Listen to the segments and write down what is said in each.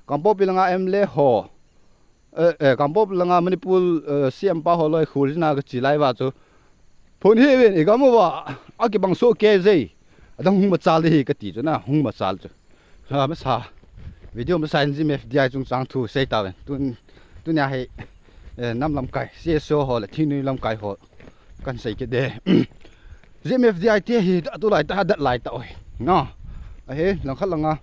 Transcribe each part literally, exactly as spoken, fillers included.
Kangpokpi langa M L A ho, eh, eh, Kangpokpi langa Manipur, eh, C M pa ho loi khul jina kachi lai uva chu. Phone hi uvin, igam uva, akibang soh kei jeh. Adang hung machal ding ahi kati chu na, hung machal chu. Ha, masa. Video masa in G M F D I chungchang thu sei tauvin. Tun, tunia hi, eh, nam lamkai, C S O ho le thingnoi lamkai ho. Kan sei kit ding. G M F D I te hi, tulai tah, dat lai tah oi. No. Ahi, langkhat langa.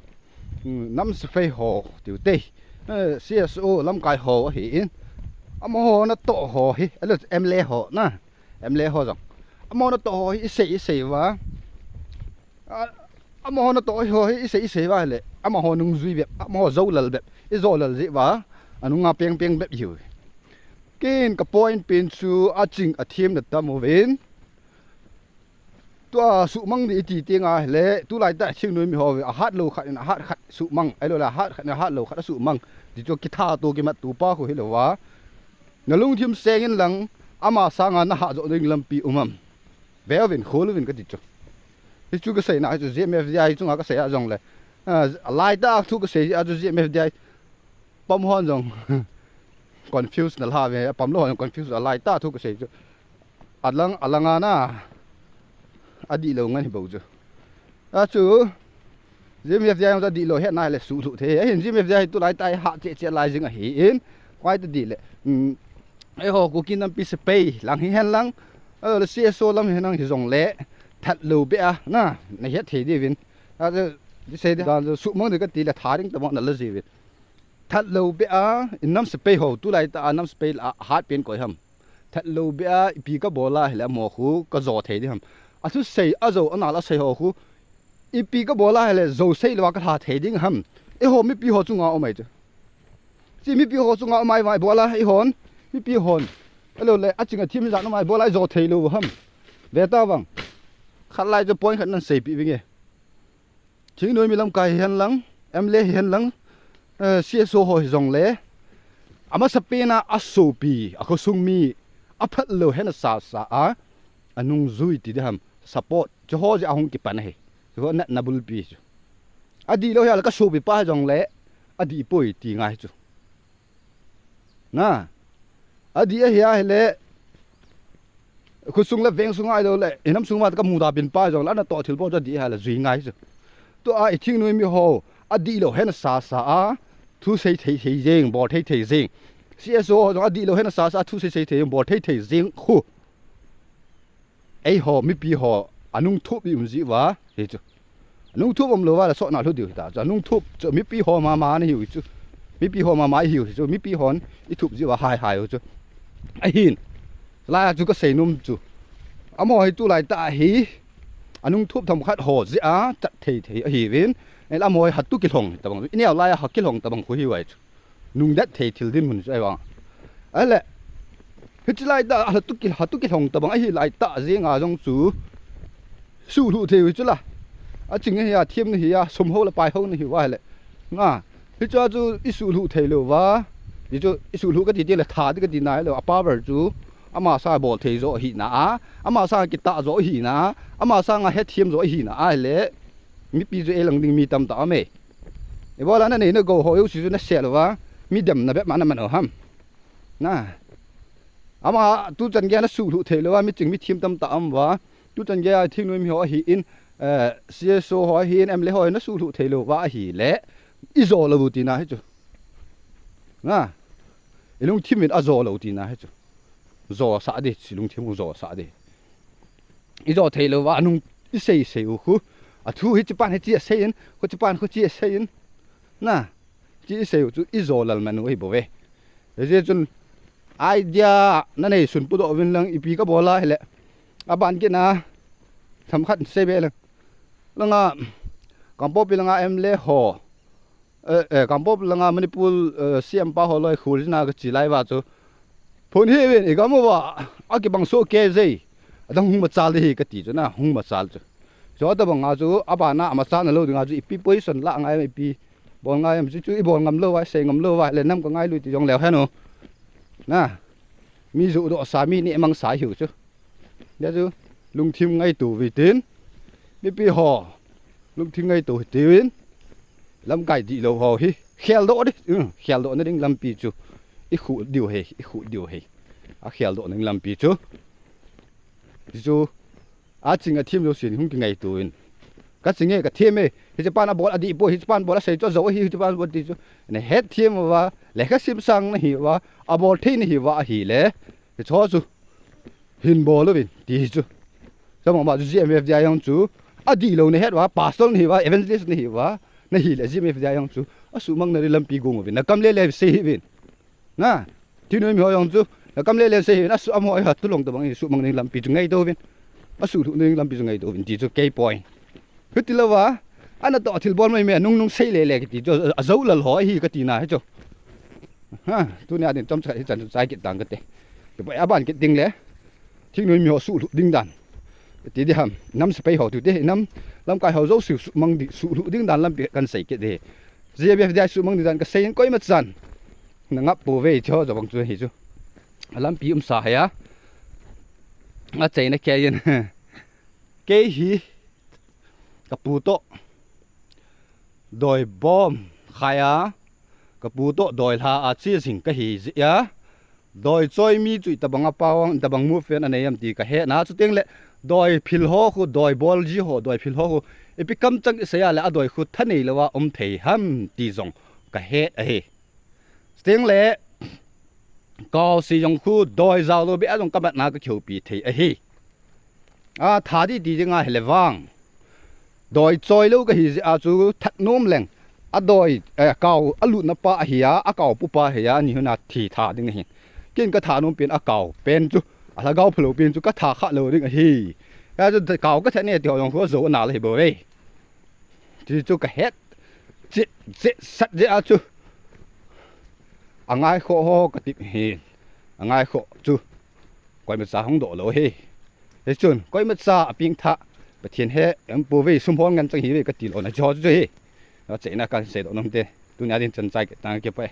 Hmm, nam sepai ho, tiu te. Eh, C S O lamkai ho ahin. Amaho natoh ho hi, eh, M L A ho na. M L A ho jong. Amaho natoh ho hi, isei, isei uva. Ah, amaho natoh ho hi, isei, isei uva le. Amaho nungjui bep, amaho jou lal bep. Ijo lal jeh uva. Anunga peng peng bep ihiu. Ken ka point pen chu aching athem na tam uvin. Tua suhmang ding iti teng ahile, tulai tah thingnoi mi ho ve, ahat lou khat in ahat khat suhmang, ahilou le ahat khat in ahat lou khat asuhmang. Ti chu kitha to kimat to pa khu hilou va. Na lungthim seng in lang, ama sanga na hah joh ding lampi um am. Ve uvin, khol uvin kati chu. Hichu ka seina chu G M F D I chunga ka sei a jong le. Ah, lai tah thu ka sei a chu G M F D I. Pam hon jong confuse na lha ve, pam lou hon jong confuse a lai tah thu ka sei chu. Alang, alanga na. Adih lou ngen hi bou chu. A chu, G M F D I jong chu adih lou het na le suh lhuh thei. Ahin G M F D I hi tulai tah hi hah cheh cheh lai jing ahin. Koi ta dih le. Um, eiho Kuki nampi sepai lang hihen lang. A le C S O lam hihen lang hijong le. That lou beh a, na, na het thei diuvin. A chu, di sei di dan chu suhmang ding kati le tha ding tabang na la ji uvin. That lou beh a, in nam sepai ho, tulai tah a nam sepai la, hat pen koi ham. That lou beh a, ipi ka bol a hile amaho khu, ka jo thei ding ham. Athusei, ajou, anal a sei ho khu, ipi ka bol a hile, jou sei lou a ka lha thei ding ham. Eiho mipi ho chunga um ahi chu. Chi mipi ho chunga um ahi vang, bol a, eihon, mipi hon. Ahilou le, aching athem jat um ahi, bol a, ijo thei lou ham. Ve ta vang. Khat lai chu point khat nan seipeh vinge. Thingnoi mi lamkai hihen lang, M L A hihen lang, eh, C S O ho hijong le, amasapen a asopi, akhosung mi, aphat lou hen asasa a, anungjui ti ding ham, support, chu ho jeh a hung kipan ahi, chu ho natna bulpi chu. Adih lou hi a le ka sopi pa hijong le, adih poi ti ngai chu. Na. Adih ahi a hile. Khosung le veng sunga ahilou le. Inam sunga ka muda bin pa jong le. Ana toh thil bol chu adih ahi a le jui ngai chu. Tua i thingnoi mi ho. Adih lou hen asasa a. Thu sei thei thei jeng. Bol thei thei jeng. C S O ho jong adih lou hen asasa a. Thu sei sei thei jeng. Bol thei thei jeng. Khu. Eiho, mipi ho, anung thup i um jeh uva, hi chu. Anung thup um lou va le sotna lhu diu hita chu. Anung thup chu mipi ho mama na hiu chu. Mipi ho mama i hiu hi chu. Mipi hon i thup jeh uva hai hai u chu. Ahin. Lai a chu ka seinom chu. Amaho hi tulai tah hi. Anung thup themkhat ho jeh a chat thei thei ahiuvin. Ahile amaho hi hatu kilhong tabang. I neo lai a ha kilhong tabang khu hiu ahi chu. Nungdet thei thil dinmun chu ahi vang. Ahile, hiche lai tah, hatu ki, hatu kilhong tabang ahi lai tah jeng a jong chu, suh lhuh thei u chu la. Aching ahi a, thiam na hi a, sum ho le pai ho na hiu ahile. Nga, hiche a chu i suh lhuh thei lou va. Hichu i suh lhuh kati ti le tha ti kati nai lou, a power chu, ama sanga bol thei jo ahi na a, ama sanga kitah jo ahi na a, ama sanga hethiam jo ahi na ahile, mipi chu ei lang ding mi tamtah um e. Ibola na nei na gou ho jouse chu na sel uva, mi demna bep ma na man u ham. Na. Ama tuchan gei a na suh lhuh thei lou a, miching mithiam tamtah um uva. Tuchan gei a thingnoi mi ho ahin, eh, C S O ho ahin, M L A ho ahin na suh lhuh thei lou uva ahile. I jo lou u tina hi chu. Na. I lungthim in a jo lou tina hi chu. Jo sah ding, i lungthim u jo sah ding. I jo thei lou va, anung i sei sei u khu. A thu hiche pan hiche a sei in, khuche pan khuche a sei in. Na, hiche i sei u chu i jo lal man u ahi bou ve. Hijeh chun idea na nei sun pu doh uvin lang ipi ka bol a hile. A ban kit na, themkhat sei be lang. Langa, Kangpokpi langa M L A ho. Eh, eh, Kangpokpi langa Manipur, eh, C M pa ho loi khul jina kachi lai uva chu. Phone hi uvin, igam uva, akibang soh kei jeh. Adang hung machal ding ahi kati chu na, hung machal chu. Chu tabang a chu, abana amachal na lou ding a chu, ipi position la ngai, ipi bol ngai, chu, chu i bol ngam lou uva, sei ngam lou uva, le nam ka ngai lui ti jong leu hen u. Na, mi ju doh sa, mi neh mang sa hiu chu. Hijeh chu, lungthim ngaito uvin tin. Mipi ho, lungthim ngaito uvin tin. Lamkai dihlou ho hi kheldoh di, um, kheldoh na ding lampi chu i khu diu hi, i khu diu hi. A kheldoh na ding lampi chu. Chu a ching a thiem jousen hung kingaito in. Ka ching e, ka thiem e. Hiche pan a bol a dih poi, hiche pan bol a sei chu a jou ahi, hiche pan bol ti chu. Na het thiem uva, lekha sim sang na hi uva, a bol thei na hi uva ahile. Hiche ho chu hin bol uvin ti chu. Chomang ma chu G M F D I jong chu a dihlou na het uva, pastor na hi uva, evangelist na hi uva, na hile G M F D I jong chu a suhmang na ding lampi gong uvin. Na kam le le sei hih uvin. Na, thingnoimi ho jong chu, na kam le le sei hih uvin, a suh am ho a tulong tabang i suhmang ding lampi chu ngaito uvin. A suhluh ding lampi chu ngaito uvin ti chu kei point. Hiti louva, ana toh thil bol mai me, nung nung sei le le kiti chu, a jou lal ho ahi kati na hi chu. Ha, tunia din chomcha hichan chu chai kit tang kate. Kipah a ban kit ding le, thingnoimi ho suhluh ding dan. Ti di ham, nam sepai ho tu te, nam lamkai ho jouse suhmang di, suhluh ding dan lampi kan sei kit di. G M F D I suhmang ding dan ka sei in koima chan. Na ngap pouve chu, jabang chu hi chu. A lampi umsa hi a. A cheina kei in. Kei hi ka pu toh doi bom khai a, ka pu toh doi lha a che jing ka hi jeh a, doi choi mi chu itobang a pawang, itobang movement a nei am ti ka he na, chuteng le doi phil ho khu, doi bol ji ho, doi phil ho khu ipi kam chang i sei a le a doi khu tha nei lou a um thei ham ti jong ka he ahi. Chuteng le kau si jong khu doi jao lou beh a jong ka mat na ka kihoupi thei ahi. A tha di ti ding a hile vang. Doi choi lou ka hi jeh a chu that nom leng. A doi, eh, kau a lutna pa ahi a, a kau pu pa ahi a, ni hun a thi tha ding ahi. Ken ka tha nom pen a kau pen chu, a lhagao phalou pen chu ka tha kha lou ding ahi. Ka chu kau ka that ne ti ho jong khu a jou a na la hi bou ve. Ti chu ka het. Che, che, sat jeh a chu. A ngai kho ho ka tip hi. A ngai kho chu. Koima cha hung doh lou hi. Hichun, koima cha a ping tha. Pathen he, em pu ve, sum hon ngan chang hi ve ka ti lou na jo chu hi. A cheina kan sei doh nom te. Tunia din chan chai ke tang ke pa.